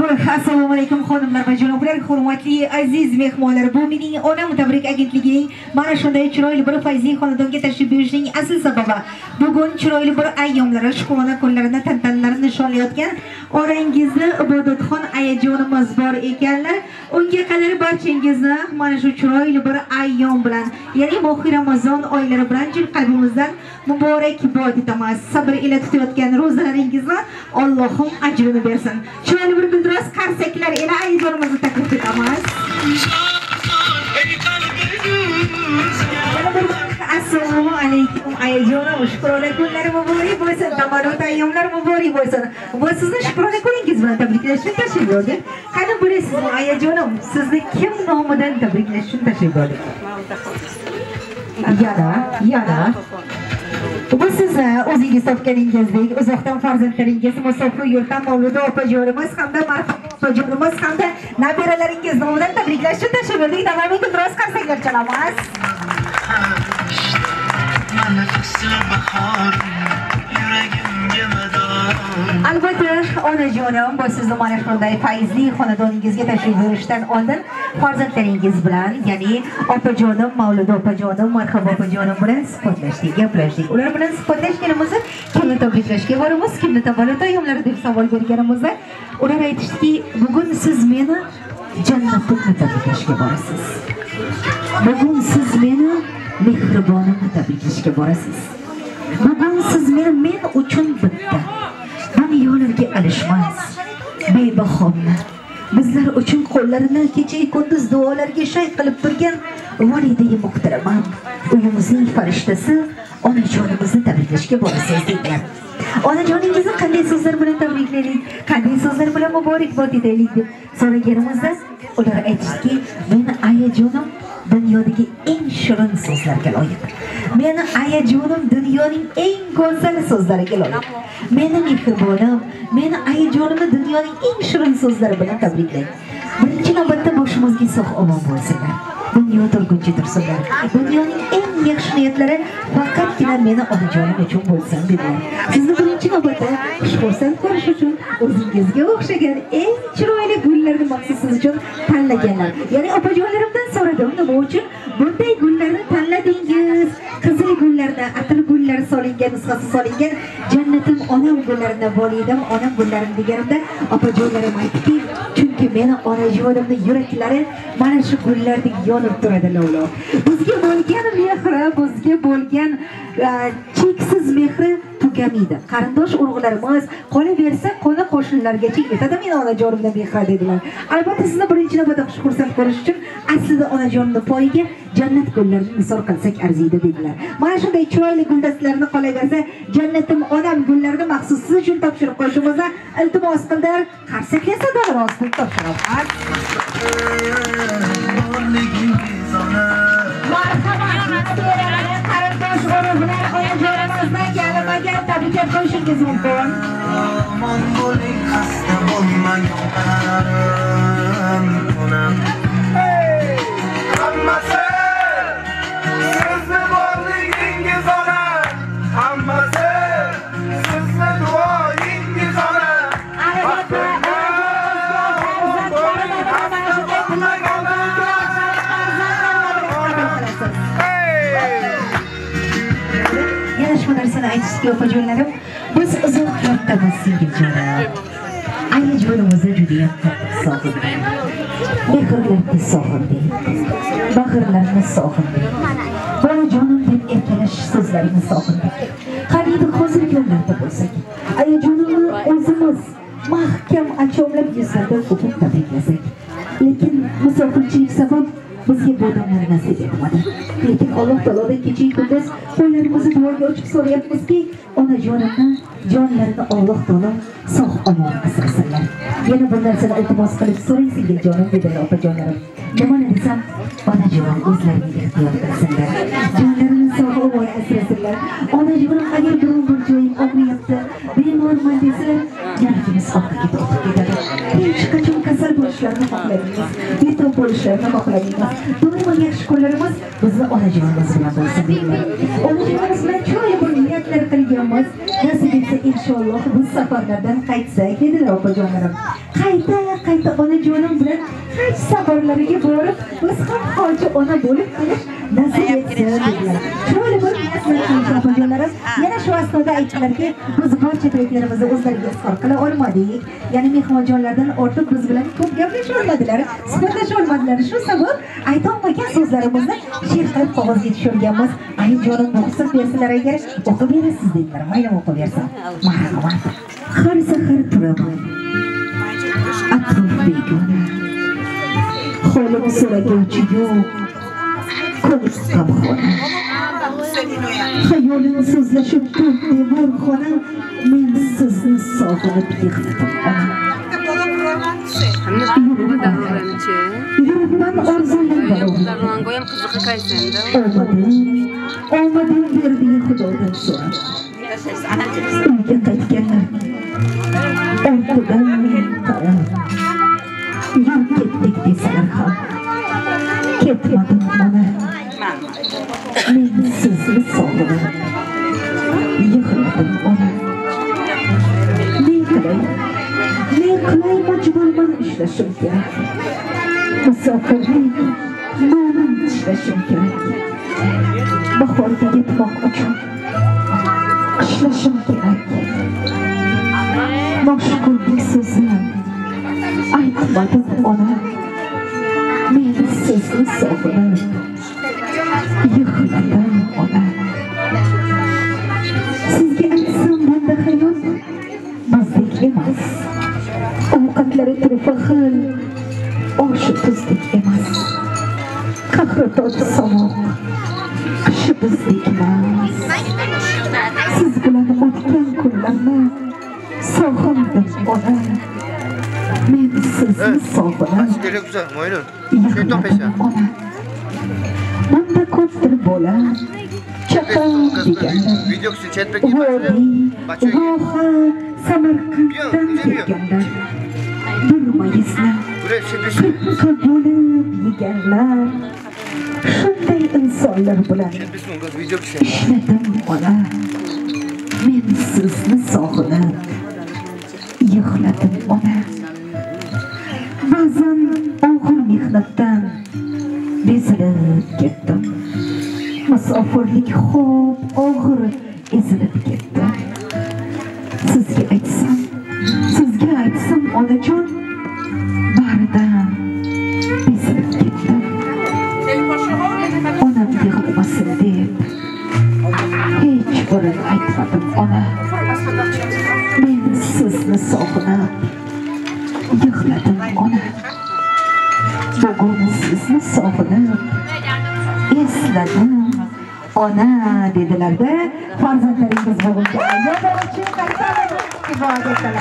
Bir assalomu alaykum xonimlar va janoblar, hurmatli aziz mehmonlar. Bu mening onam tabrik agentligining mana shunday chiroyli bir fayzli xonadonga tashrif buyurishning asl sababi bugun chiroyli bir ayyomlari, shukrona kunlarini, tantanalarini nishonlayotgan orangizda Ibodatxon ayajonimiz bor ekanlar. Unga qadar barchangizni mana shu chiroyli bir ayyom bilan, ya'ni mohi Ramazon oylari bilan chin qalbimizdan muborakbod etamiz. Sabr ila tutayotgan ro'zalaringizni Allohim ajrini bersin. Chiroyli bir guldiroz qarsaklar ila ayajonimizni taklif etamiz. Assalomu alaykum ayajonim, shukrona kunlari muborak bo'lsin, tabarruk ayyomlar muborak bo'lsin. Bu sizni shukrona kuningiz bilan tabriklash uchun tashrif buyurdik. Qani bilasizmi ayajonim, sizni kim nomidan tabriklash uchun tashrif buyurdik? Yana bu sizni o'zingiz topganingizdek uzoqdan farzandlaringiz, musofir yurtdan Mavluda opajonimiz hamda Marhaba opajonimiz hamda nabiralaringiz nomidan tabriklash uchun tashrif buyurdik. Davomiy guldiroz qarsaklar chalamiz. Albatta, onajonim, bu sizni mana shunday fayzli xonadoningizga tashrif buyurishdan oldin farzandlaringiz bilan, ya'ni opajonim, Mavluda opajonim, Marhaba opajonim bilan suhbatlashdik, gaplashdik. Ular bilan suhbatlashganimizda kimni tabriklashga boramiz, kimni tavallud ayyomlari deb savol berganimizda ular aytishdiki, bugun siz meni jannatimni tabriklashga borasiz. Bugun siz meni mehribonimni tabriklashga borasiz. Bugun siz meni men uchun bitta dunyolarga alishmas bebahomni, bizlar uchun qo'llarini kecha kunduz duolarga shay qilib turgan volidai muhtaramam, uyimizning farishtasi onajonimizni tabriklashga borasiz deydilar. Onajoningizni qanday so'zlar bilan tabriklaylik, qanday so'zlar bilan muborakbod etaylik deb so'raganimizda ular aytishdiki, meni ayajonim dunyodagi eng shirin so'zlarga loyiq. Meni ayajonim dunyoning eng go'zal so'zlariga loyiq. Meni mehribonim, meni ayajonimni dunyoning eng shirin so'zlari bilan tabriklang. Birinchi navbatda boshimizga sog' omon bo'lsinlar. Dunyo turguncha tursinlar. Dunyoning eng yaxshi niyatlari faqatgina meni onajonim uchun bo'lsin dedilar. Sizni birinchi navbatda xursand ko'rish uchun o'zingizga o'xshagan eng chiroyli gullarni maxsus siz uchun tanlaganlar. Ya'ni opajonlarimdan so'radim, nima uchun bunday gullarni tanladingiz? Qizil gullarni, atir gullar solingan, nusxasi solingan jannatim onam gullarini, volidam onam gullarini deganimda opajonlarim aytdiki, chunki meni onajonimni yuraklari mana shu gullardek yonib turadi lovlov. Bizga bo'lgan mehri, bizga bo'lgan cheksiz mehri tugamaydi. Qarindosh urug'larimiz qolaversa qo'ni qo'shnilargacha yetadi meni onajonimdan mehri dedilar. Albatta sizni birinchi navbatda xursand ko'rish uchun aslida onajonimni poyiga jannat gullarini nisor qilsak arziydi dedilar. Mana shunday chiroyli guldastalarni qolaversa jannatim onam gullarini maxsus siz uchun topshirib qo'yishimizni iltimos qildilar. Qarsaklar sadolari ostida topshiramiz. Marhamat, qarindosh urug'lar onajonimizdan galma-gal tabriklab qo'yishingiz mumkin. Omon bo'ling, xasta bo'lmang onam. Hammasi sizni borligingiz ona, hammasi sizni duoyingiz ona. Albatta, yana shu narsani aytishga opajonlarim, biz uzoq yurtdamiz singiljonim. Ayajonimizni judayam qattiq sog'indik. Mehrlarni sog'indik. Bag'irlarni sog'indik. Bolajonim deb erkalash so'zlarini sog'indik. Qaniydi hozirgi kunlarda bo'lsak, ayajonimni o'zimiz mahkam achomlab yuzlaridan o'pib tabriklasak. Lekin musofirchilik sabab bizga bu damlar nasib etmadi. Lekin Alloh taolodan kecha kunduz qo'llarimizni duoga ochib so'rayapmizki, onajonimni jonlarini Alloh taolo sog' omon asrasinlar. Yana bir narsani iltimos qilib so'rang singiljonim dedilar opajonlarim. Nimani desam, onajonim o'zlarini ehtiyot qilsinlar. Jonlarini sog' omon asrasinlar. Onajonim agar biron bir joyim og'riyapti, bemorman desalar, yuragimiz orqaga tortib ketadi. Hech qachon kasal bo'lishlarini xohlamaymiz, betob bo'lishlarini xohlamaymiz. Doimo yaxshi kunlarimiz bizni onajonimiz bilan bo'lsin deyman. Onajonimiz bilan chiroyli bir niyatlar qilganmiz. Nasib etsa inshaalloh bu safarlardan qaytsak dedilar opajonlarim. Qayta onajonim bilan haj safarlariga borib, biz ham hoji ona bo'lib kelish nasib etsin dedilar. Chiroyli bir niyat opajonlarim. Yana shu asnoda aytdilarki, biz barcha tilaklarimizni o'zlariga izhor qila olmadik. Ya'ni mehmonjonlardan ortiq biz bilan ko'p gaplasha olmadilar, suhbatlasha olmadilar. Shu sabab aytolmagan so'zlarimizni she'r qilib qog'ozga tushirganmiz. Ayjonim ruxsat bersalar agar o'qib berasiz dedilar. Mayli o'qib bersam. Marhamat. Har sahar turaman. Atrof begona. Holim so'raguvchi yo'q. Ko'z g'amxona. Xayolim so'zlashib to'rt devorxona. Men sizni sog'inib yig'ladim ona. Yuribman orzuim barobar. Omadim berdiyi Xudodan so'rab. Uyga qaytganlarning ortidan qarab. Yur ketdik desalar ham ketmadim ona. Men sizni sog'inib yig'ladim ona. Ne qilay? Ne qilay, majburman ishlashim kerak. Musofirlik nonim tishlashim kerak. Bahorga yetmoq uchun qishlashim kerak. Noshukurlik so'zini aytmadim ona. Men sizni sog'inib yig'ladim ona. Sizga aytsam bunda hayot bizdek emas. Ovqatlari turfa xil, oshi tuzdek emas. Qahri toji sovuq, qishi bizdek emas. Siz bilan o'tgan kunlarni sog'indim ona. Men sizni sog'inib yig'ladim ona. Bunda ko'pdir bola, chaqal deganlar. Vodiy, voha, Samarqanddan kelganlar. Durmayizni qirqqa bo'lib yeganlar. Shunday insonlar bilan ishladim ona. Men sizni sog'inib yig'ladim ona. Ba'zan og'ir mehnatdan bezilib ketdim. Musofirlik xo'p og'ir ezilib ketdi. Sizga aytsam onajon, baridan bezilib ketdim. Onam yig'lamasin deb hech birini aytmadim ona. Men sizni sog'inib yig'ladim ona. Bugun sizni sog'inib esladim ona dedilarda farzandlaringiz bugungi ayyom uchun qaytaradi ibodatlar.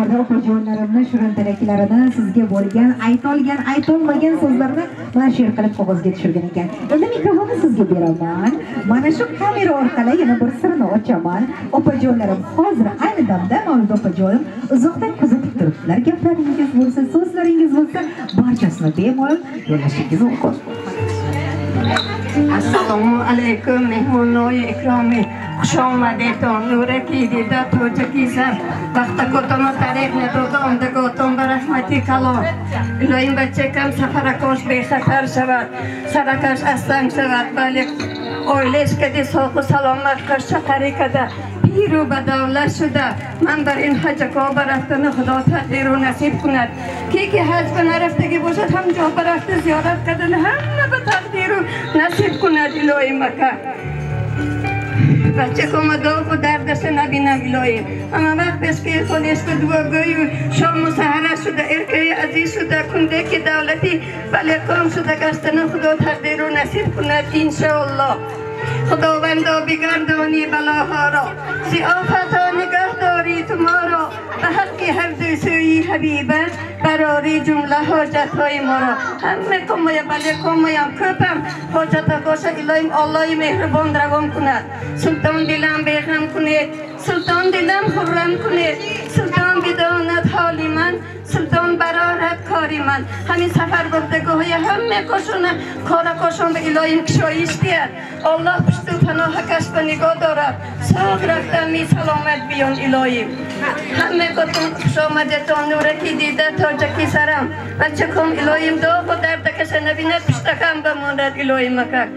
Ona opajonlarimni shirin tilaklarini, sizga bo'lgan aytolgan, aytolmagan so'zlarni mana she'r qilib qog'ozga tushirgan ekan. Endi mikrofonni sizga beraman. Mana shu kamera orqali yana bir sirni ochaman. Opajonlarim hozir ayni damda Mavluda opajonim uzoqdan kuzatib turibdilar. Gaplaringiz bo'lsa, so'zlaringiz bo'lsa, barchasini bemalol yo'llashingiz mumkin. Assalomu alaykum mehmonlar ikromi. Xush omadiyton, nuraki dida tojikizam. Vaqta ko'tona tarix nadoda omdagoton ba rahmati kalom. Iloyim bachakam safarakosh bexatar shavad, sarakash aslang shavad, balik oilashkadi sog'u salomat qashqa qarikada piru badavlat shuda. Man bar in hajako baraftani Xudo taqdiru nasib qiladi. Ki haj ba naraftagi bo'lsa ham jo barafta ziyorat qiladi, hamma ba taqdiru nasib qiladi iloyim aka. بچه داغ و دردش نبینم الهی. اما وقت بشکی خودش به دعاگوی شام و سحر شده، ارکه عزیز شده، کنده که دولتی ولی کام شده، گشتن خدا تقدیر و نصیب کند انشاءالله. خداوندا بگردانی بلاها را، ضیافتها نگه داری تو ما را، به حق هر دو سوی حبیبت براری جمله حاجتهای ما را. همه کمای بله کمایم کوپم حاجت باشه الهیم الله مهربان روان کند. سلطان دلم بیغم کنید، سلطان دلم خرم کنید، سلطان بداند حال من، سلطان برارد کاری میبریمن همین سفر بردگاه همه کاشون کار کاشون به الهیم کشایش دید الله پشت و پناه کش به نگاه دارد ساق رفتم می سلامت بیان الهیم همه کتون خوش آمدتان نورکی دیده تاجکی سرم بچه کم الهیم داغ و درد کش نبیند پشتکم بماند الهیم مکر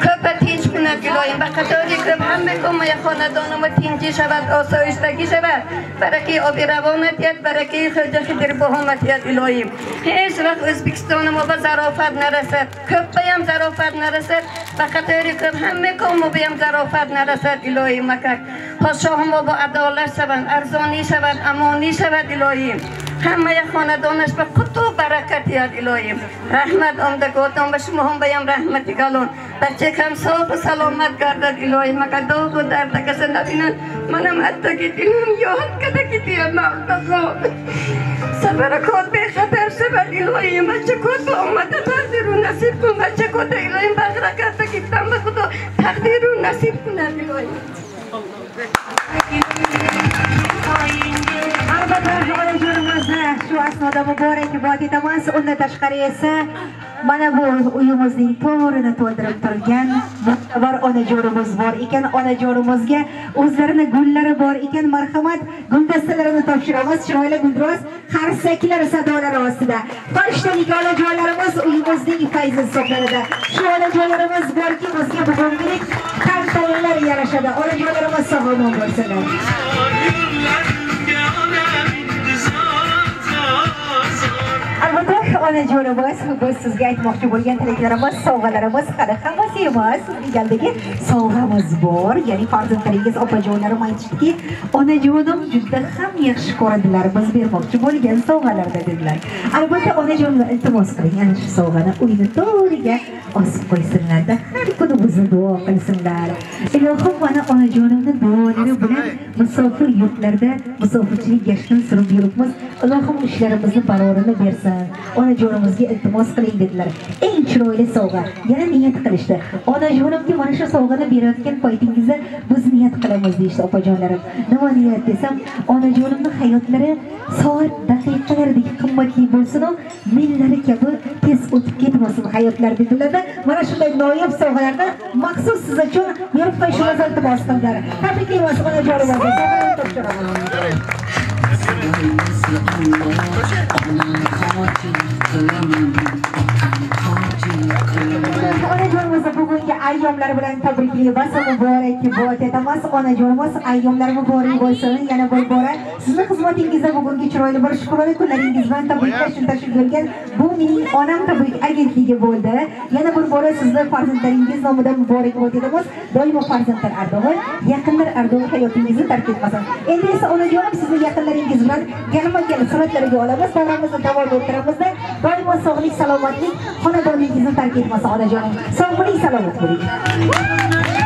کوپ تینج کند الهیم به قطاری کب همه کم خاندانم تینجی شود آسایشتگی شود برکی آب روانت ید برکی خرج خدر بهامت ید الهیم هیچ وقت ازبکستان ما به ظرافت نرسد کوپ بیم ظرافت نرسد به قطاری کب همه کم بیم ظرافت نرسد الهیم مکر پادشاه ما با عدالت شوند ارزانی شود امانی شود الهیم همه خاندانش به قطع و برکت یاد الهیم رحمت آمدگاتان به شما هم بیم رحمت گلون بچه کم صاف و سلامت گردد الهیم مگر داغ و درد کس نبینند منم حتی که دلم یاد کده که دیم مغزا سفر کود به خطر شود الهیم بچه کود به آمده تقدیر رو نصیب کن بچه کود الهیم بغره کرده که به خدا تقدیر رو نصیب کند الهیم. Albatta onajonimizni shu asnoda muborakbod etamiz. Undan tashqari esa mana bu uyimizning to'rini to'ldirib turgan mo'tabar onajonimiz bor ekan. Onajonimizga o'zlarini gullari bor ekan. Marhamat, guldastalarini topshiramiz. Chiroyli guldiroz qarsaklar sadolari ostida. Farishtalik onajonlarimiz uyimizning fayzi hisoblanadi. Shu onajonlarimiz borki, bizga bugungilik tantanalar yarashadi. Onajonlarimiz sog' omon bo'lsinlar. Albatta onajonimiz, biz sizga aytmoqchi bo'lgan tilaklarimiz, sovg'alarimiz hali hammasi emas. Sizning oldidagi sovg'amiz bor. Ya'ni farzandlaringiz, opajonlarim aytishdiki, onajonim juda ham yaxshi ko'radilar biz bermoqchi bo'lgan sovg'alarda dedilar. Albatta onajonlar iltimos qiling, ana shu sovg'ani uyni to'riga osib qo'ysinlar-da, har kuni bizni duo qilsinlar. Ilohim mana onajonimni duolari bilan musofir yurtlarda musofirchilik gashtini surib yuribmiz. Ilohim ishlarimizni barorini bersin. Onajonimizga iltimos qiling dedilar. Eng chiroyli sovg'a. Yana niyat qilishdi. Onajonimga mana shu sovg'ani berayotgan paytingizda biz niyat qilamiz deyishdi opajonlarim. Nima niyat desam, onajonimning hayotlari soat daqiqalardek qimmatli bo'lsin-u, millari kabi tez o'tib ketmasin hayotlar dedilar. Mana shunday noyob sovg'alarni maxsus siz uchun berib qo'yishimizni iltimos qildilar. Tabriklaymiz onajonimizni. Sovg'alarni topshiraman. Onajonimizni bugungi ayyomlar bilan tabriklaymiz, muborak etamiz. Onajonimiz ayyomlar muborak bo'lsin. Yana bir bora sizni xizmatingizda bugungi chiroyli bir shukrona kunlaringiz bilan tabriklash uchun tashrif buyurgan bu mening onam tabrik agentligi bo'ldi. Yana bir bora sizni farzandlaringiz nomidan muborak etamiz. Doimo farzandlar ardog'i, yaqinlar ardog'i hayotingizni tark etmasin. Endi esa onajonim sizni yaqinlaringiz bilan galma-gal suratlarga olamiz, davramizni davom ettiramizda. Doimo sog'lik, salomatlik, xonadoningizni tark etmasin onajonim. Sog' bo'ling, salomat bo'ling.